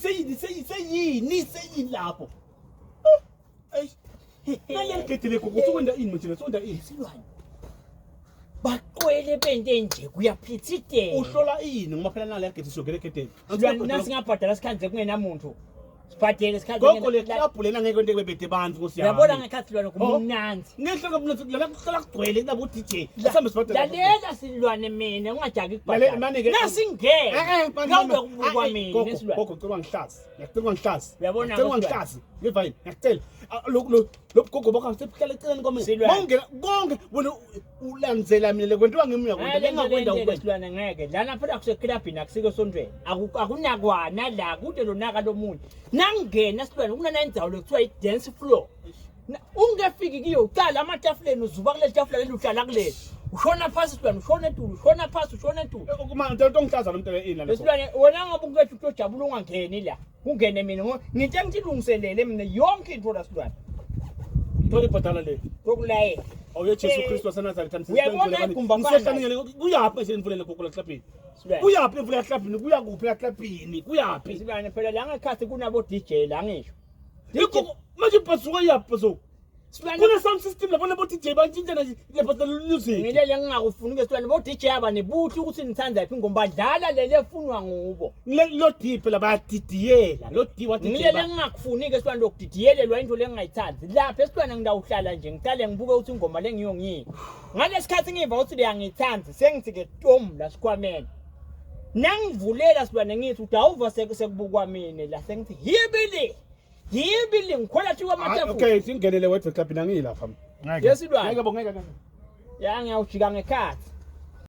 Seyini seyini seyini seyini lapho. Ey. Naleli gede le gogo sokwenda ini manje sokwenda ini. Silwane. Baqwele bente nje kuyaphithitela. Uhlola ini ngoba phela naleli gede siyogela egedeni. Silwane nasingabhadala sikhandze kungenamuntu. Sibhadele sikhandze. Gogo le club lena ngeke kwente bebede bantu nkosi yami. Uyabona ngekhathi silwane kumnandzi. Ngehle kumnandzi lana kuhlala kugcwele kunabo DJ. Sihambe sibhadale. Lalela silwane mina ungajaki Lalela kubhadala. mane ke. Nasingena. Eh eh Ngawube kubukwa mina silwane. Gogo cela ungihlazi. Ngiyacela ungihlazi. Uyabona Ngiyacela ke ungihlazi. Ngeva yini? Ngiyacela. Ah, Lo lo lo gogo bakho sebuhlala eceleni kwami. Silwane. Mawungena konke wena ulandzela mina lekwentiwa ngimi uyakwenta lengakwenta Hayi ukwenta. silwane ngeke. Lana phela kuseklabhini akusiko esontweni. Akunakwana la kude lonaka lomunye. Nangena silwane kunana indzawo lekuthiwa i-dance floor. Ungefiki kiyo uqala amatafuleni uzuba kuleli tafula leli uhlala kuleli. Ushona phasi silwane ushona etulu ushona phasi ushona etulu. Kuma into ongihlaza lo muntu ini la. Silwane wena ngabe ukethu utojabula ungangeni la. Kungene mina ngithe ngilungiselele mina yonke into la silwane. Thola ibhadala le. Kokulayela. Awuye Jesu Eh, Kristu waseNazaretha uyabona igumba fana. Ngisehlangene kuyaphi manje imvula gogo la klabhini? Silwane. Kuyaphi imvula yaklabhini? Kuya kuphi yaklabhini? Kuyaphi? Silwane phela la ngekhathi kunabo DJ la ngisho. Igogo manje ibhazuka iyaphi bhazuka? Silwane Kune sound system lapho labo DJ bantshintshana nje lapha music. ngilele ngingakufuni ke silwane bo DJ aba nebuthi ukuthi nithanda iphi ingoma badlala lele efunwa ngubo. Le lo D phela bayadidiyela. Lo D wa DJ. Ngilele ngingakufuni ke silwane lokudidiyelelwa into lengingayithandi. Lapha esilwane ngidawuhlala nje ngiqale ngibuke ukuthi ingoma lengiyo ngiyiphi. Ngalesikhathi ngiva ukuthi leyangithandi sengithi ke tom la sikhwameni. Nangivulela silwane ngithi udawuva sekubukwa mina la sengithi yibili. Yibili ngikhwela thiwa amatafula. Okay, singenele wedwa eklabhini angiyilapha. Ngeke. Yesilwane. Ngeke bo ngeke ngeke. Ya ngiyawujika ngekhathi.